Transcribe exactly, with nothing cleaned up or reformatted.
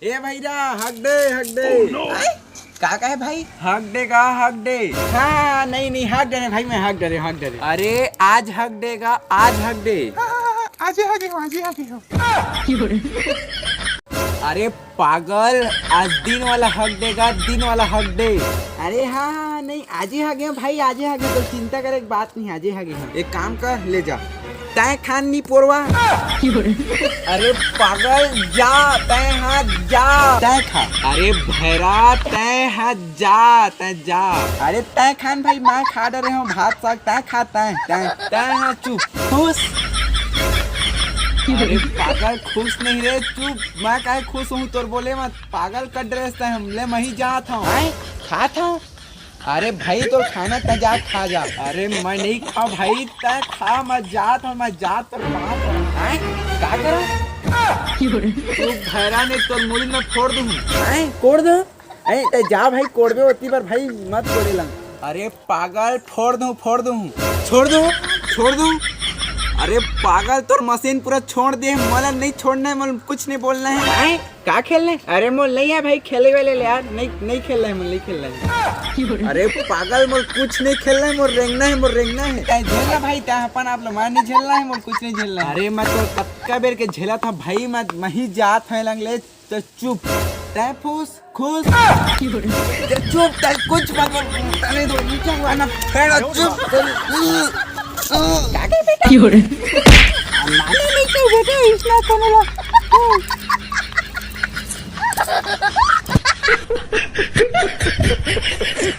ए भैया, हक दे, हक दे। आय? का कहे भाई? हक दे का, हक दे। हाँ, नहीं, नहीं, हक दे रे भाई, मैं हक दे रे, हक दे रे। अरे, आज हक दे का, आज हक दे। हाँ, हाँ, हाँ, आजे हक दे हँव, आजे हक दे हँव। अरे पागल, आज दिन वाला हक दे का, दिन वाला हक दे। अरे हाँ, हाँ, नहीं, आजे हक दे हँव भाई, आजे हक दे हँव, तो चिंता करे के बात नहीं, आजे हक दे हँव। एक काम कर, ले जा। तैं खान नी पोरवा। अरे पागल, जा, तैं हा जा। तैं खा। अरे भैरा, तैं हा जा, तैं जा। अरे तैं खान भाई, मैं खा डरे हँव भात साग, तैं खा, तैं, तैं, तैं हा चुप, खुश। अरे पागल, खुश नहीं रे, चुप। मैं काहे खुश हँव तोर बोले म? पागल कर डरेस तैं, हम ले, मही जात हँव। हैं? खात हँव। अरे भाई, तोर खाना तैं जा, खा जा। अरे मैं नहीं खाँव भाई, तैं खा, मैं जात हँव, मैं जात तोर बाप। हैं? का करा? तू भैरा नहीं, तोर मुड़ी में फोड़ दूँ। हैं? कोड़ दो? ए, तैं जा भाई, कोड़बे ओती बर भाई, मत कोड़े ला। अरे पागल, फोड़ दूँ, फोड़ दूँ। छोड़ दो, छोड़ दो। अरे पागल, तोर मशीन पूरा छोड़ दे, मोला नहीं छोड़ना है, मोला कुछ नहीं बोलना है। हैं? का खेलना है? अरे मोला नहीं है भाई, खेले वाले ले यार, नहीं, नहीं खेलना है, मोला नहीं खेलना है। अरे पागल, मोला कुछ नहीं खेलना है, मोला रेंगना है, मोला रेंगना है। तैं झेलना भाई, तैं अपन आप लो, मैं नहीं झेलना है, मोला कुछ नहीं झेलना है। अरे मैं तो कतका बेर के झेलत हँव भाई, मैं, मही जात हँव लंग ले, तो चुप, तैं फूस, खुश। चुप, तैं कुछ मत बोल, तने दो नीचे हुआ ना, फेंक चुप। काके बेटा? माने नहीं तो बेटा, इसना कोनो ला।